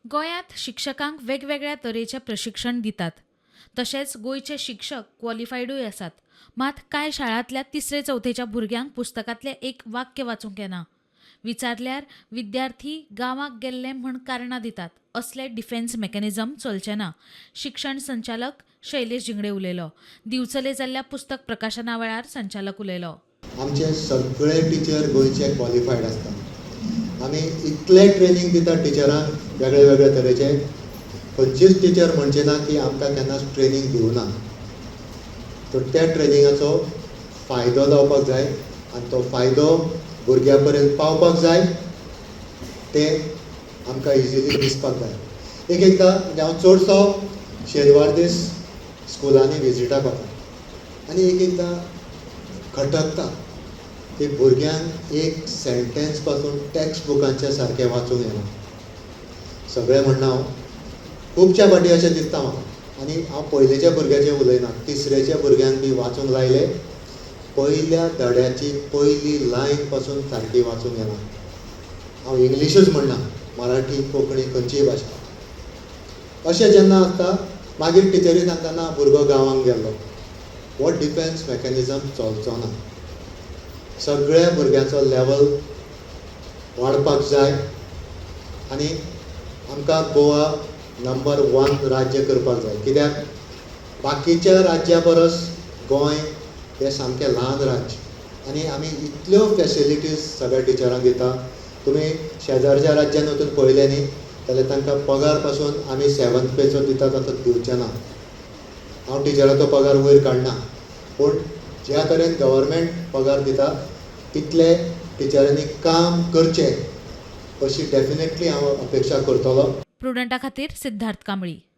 गोंयांत शिक्षकांक वेगवेगळ्या तरेचें प्रशिक्षण दितात. तशेंच गोंयचे शिक्षक क्वॉलिफायडूय आसात. मात कांय शाळांतल्या तिसरे चवथेच्या भुरग्यांक पुस्तकांतलें एक वाक्य वाचूंक येना. विचारल्यार विद्यार्थी गांवाक गेल्ले म्हण कारणां दितात. असले डिफेन्स मेकॅनिझम चलचें ना, शिक्षण संचालक शैलेश झिंगडे उलयलो. दिवचले जाल्ल्या पुस्तक प्रकाशना वेळार संचालक उलयलो. आमचे सगळे टिचर गोंयचे क्वॉलिफायड आसता. आमी इतले ट्रेनींग दितात टिचरांक वेगळे वेगळे तरेचे. खंयचीच टिचर म्हणचे ना की आमकां केन्नाच ट्रेनींग दिवना. तर त्या ट्रेनिंगाचो फायदो जावपाक जाय आनी तो फायदो भुरग्यां पर्यंत पावपाक जाय. ते आमकां इजिली दिसपाक जाय. एक एकदां म्हणजे हांव चडसो शेनवार दीस स्कुलांनी विजिटाक वता आनी एक एकदां खटकता की भुरग्यांक एक सेंटेन्स पासून टॅक्स्ट बुकांचे सारकें वाचूंक येना. सगळें म्हणना हांव, खुबश्या फावटी अशें दिसता म्हाका. आनी हांव पयलींच्या भुरग्याचें उलयना, तिसरेच्या भुरग्यांक बी वाचूंक लायले, पयल्या धड्याची पयली लायन पासून सारकी वाचूंक येना. हांव इंग्लिशूच म्हणना, मराठी, कोंकणी, खंयचीय भाशा. अशें जेन्ना आसता, मागीर टिचरी सांगता, ना, भुरगो गांवांक गेल्लो. हो डिफेन्स मेकॅनिजम चलचो ना. सगळ्या भुरग्यांचो लेवल वाडपाक जाय आनी आमकां गोवा नंबर वन राज्य करपाक जाय, कित्याक बाकीच्या राज्या परस गोंय हें सामकें ल्हान राज्य आनी आमी इतल्यो फॅसिलिटीज सगळ्या टिचरांक दिता. तुमी शेजारच्या राज्यान वचून पळयलें न्ही जाल्यार तांकां पगार पासून आमी सेवन्थ पेचो दिता तसो दिवचे ना. हांव टिचराचो पगार वयर काडना, पूण ज्या तरेन गव्हर्मेंट पगार दिता तितले टिचरांनी काम करचें अशी डेफिनेटली हांव अपेक्षा करतलो. प्रुडंटा खातीर सिद्धार्थ कांबळी.